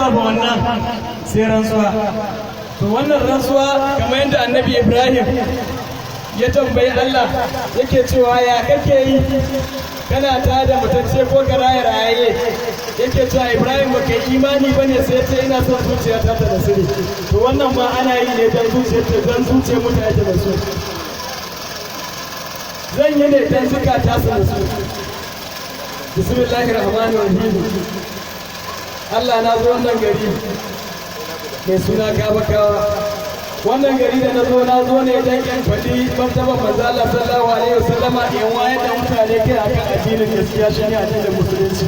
lissafa wannan sai rantsuwa. To wannan rantsuwa, kamar yadda Annabi Ibrahim ya tambayi Allah, yake cewa, "Ya kake yi kana ta da mutacce ko ka raya rayaye?" Yake cewa, "Ibrahim, baka yi imani ba ne?" Sai ce, "Ina son zuciyata ta da sirri." To wannan ma ana yi ne don zuciyar ta, don zuciyar mutane ta da su. Zan yi ne don zukata su da su. Bismillahir rahmanir rahim. Allah, na zo wannan gari mai suna Kabakawa. Wannan gari da na zo, na zo ne don in faɗi martaban Manzo Allah sallallahu alaihi wasallama, in wayar da mutane kai akan addinin gaskiya, shine addinin Musulunci.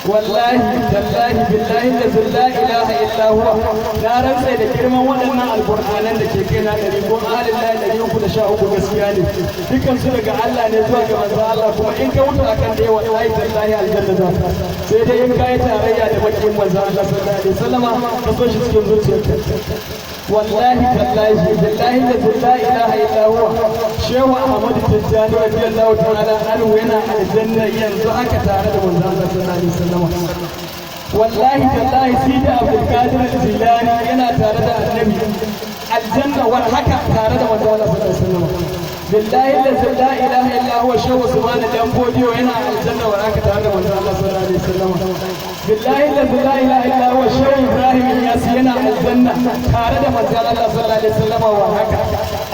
Wallahi tallahi, billahi la ilaha illa huwa, na rantsa da girman waɗannan alƙur'anan da ke kai na ɗari ko ahalin lahi 313, gaskiya ne, dukkan su daga Allah ne zuwa ga Manzo Allah. Kuma in ka mutu akan da yawa, wallahi tallahi aljanna za ka, sai dai in kai tarayya da makiyin Manzo Allah sallallahu alaihi wasallama, ka so shi cikin zuciyarka. Wallahi tallahi, billahi la ilaha illa huwa, Shehu Ahmad Tijjani radiyallahu ta'ala anhu yana aljanna yanzu haka tare da Manzo Allah sallallahu alaihi wasallam. Wallahi tallahi, Sidi Abdul Qadir Jilani yana tare da Annabi aljanna war haka tare da Manzo Allah sallallahu alaihi wasallam. Billahi la ilaha illa huwa, Shehu Usman dan Fodiyo yana aljanna war haka tare da Manzo Allah sallallahu alaihi wasallam. Billahi la ilaha illa huwa, Shehu Ibrahim Inyas yana aljanna tare da Manzo Allah sallallahu alaihi wasallam war haka.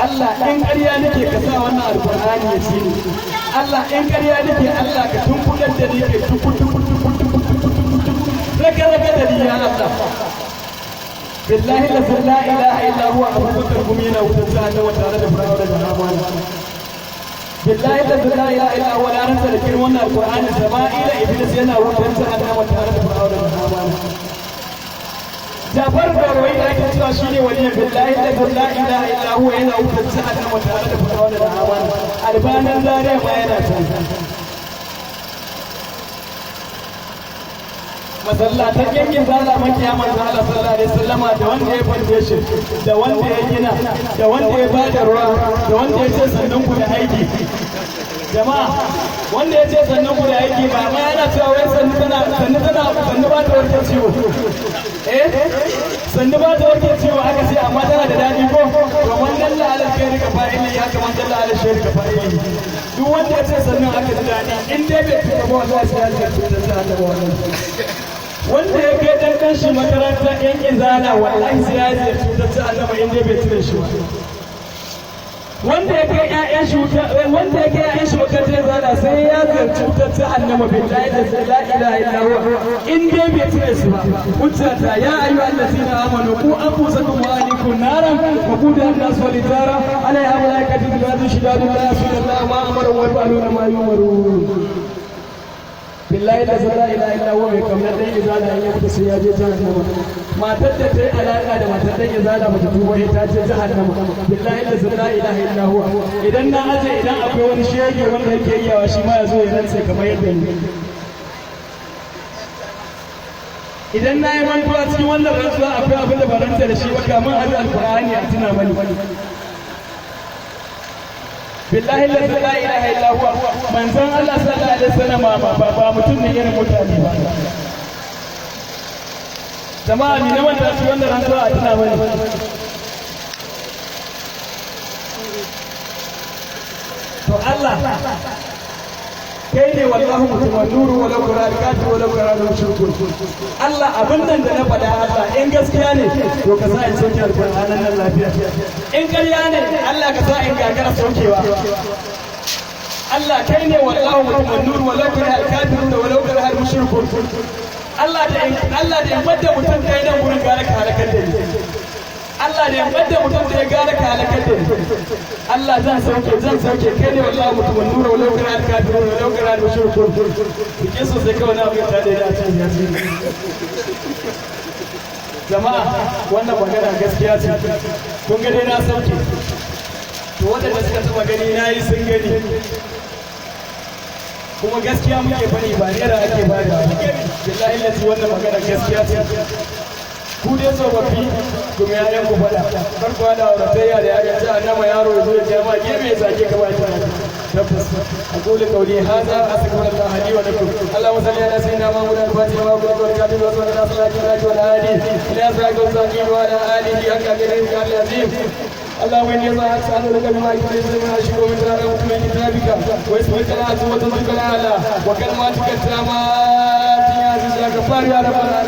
Allah, in ƙarya nake, ka sa wannan alqur'ani ya ci ni. Allah, in ƙarya nake, Allah ka tunkudar da ni, kai tuku tuku tuku tuku tuku tuku, raka raka da ni, ya Allah. Billahi la ilaha illa huwa, Abubakar kuma yana wutar jahannama tare da Fir'auna da Hamana. Billahi la ilaha illa huwa, la rantsa da girman wannan alqur'ani, Sama'ila Idris yana wutar jahannama tare da Fir'auna da Hamana. Jafar Garwai da ake cewa shine waliyan, billahi la ilaha illa huwa, yana wutar jahannama tare da Fir'auna da Hamana. Albanin Zaria ma yana can. Masallatan yankin zala, makiya Manzo Allah sallallahu alaihi wasallama, da wanda ya foundation, da wanda ya gina, da wanda ya bada ruwa, da wanda ya ce sannan ku da aiki. Jama'a, wanda ya ce sannan ku da aiki, ba ma yana cewa wai sannu tana, sannu tana, sannu ba ta warke ciwo. Eh, sannu ba ta warke ciwo aka ce, amma tana da daɗi ko? To man dalla ala khairi ka fa'ili, ya kaman dalla ala sharri ka fa'ili. Duk wanda ya ce sannan aka ji daɗi, in dai bai tuka ba, wallahi sai ya ji cutar ta Allah. Wannan wanda ya kai dan kan shi makaranta yan izala, wallahi sai ya ziyarci wutar ta annaba in dai bai cire shi ba. Wanda ya kai ƴaƴan shi wuta, wanda ya kai ƴaƴan shi makarantar izala, sai ya ziyarci wutar ta annaba, billahi la ilaha illa huwa, in dai bai cire su ba. Hujjata, ya ayyuhal ladzina amanu qu anfusakum wa ahlikum naran waquduha an-nas wal hijara alaiha malaikatun ghilazun shidadun la ya'suna Allah ma amarahum wa yaf'aluna ma yu'marun. Billahi la ilaha illa huwa, mai kamar dan izala in ya mutu sai ya je jahannama. Matar da ta yi alaka da matar dan izala bata tuba, ta je jahannama. Billahi la ilaha illa huwa. Idan na aje, idan akwai wani shege wanda yake iyawa, shi ma ya zo ya rantse kamar yadda ni. Idan na yi mantuwa cikin wannan rantsuwa, akwai abin da ba rantse da shi ba, kamar aje alqur'ani a tuna mani. Billahi la ilaha illa huwa, Manzon Allah sallallahu alaihi wasallam ba mutum ne irin mutane ba. Jama'a, ni ne wanda su wannan rantsuwa a tuna mani. To Allah, kai ne wallahu mutum nuru walau kara kafir walau kara mushrikun. Allah, abin nan da na faɗa, Allah, in gaskiya ne, to ka sa in sauke alƙur'anin nan lafiya. In ƙarya ne, Allah, ka sa in gagara saukewa. Allah, kai ne wallahu mutum nuru walau kara kafirun walau kara mushrikun. Allah, da in madda mutum kai nan gurin, gara ka halakar da ni. Allah, da in madda mutum da ya gara ka halakar da ni. Allah, zan sauke, zan sauke. Kai ne wallahi mutum nura walau kana kafirun walau kana mushrikun. Kike so sai kawai na abin ta da ya ce ya ce. Jama'a, wannan magana gaskiya ce. Kun ga dai na sauke. To waɗanda suka taɓa gani na yi sun gani. Kuma gaskiya muke faɗi, ba naira ake bada ba. Billahi lati, wannan magana gaskiya ce. Ku dai tsofaffi, kuma yayan ku faɗa, kar ku haɗa auratayya da yayan ta annama, yaro ya zo ya ja ma gefe ya sake ka ba ta. Tabbas aqulu qawli hadha, astaghfirullah li wa lakum. Allahumma salli ala sayyidina Muhammad al-Fatih wa qul qawli kafir wa sallallahu alaihi wa alihi ila siratal mustaqim wa ala alihi haqqa qadrihi al-azim. اللهم اني اسالك بما يريد من اشكر من رحمتك من كتابك واسمك العظيم وتملك الاعلى وكلماتك التامات يا عزيز يا غفار يا رب العالمين.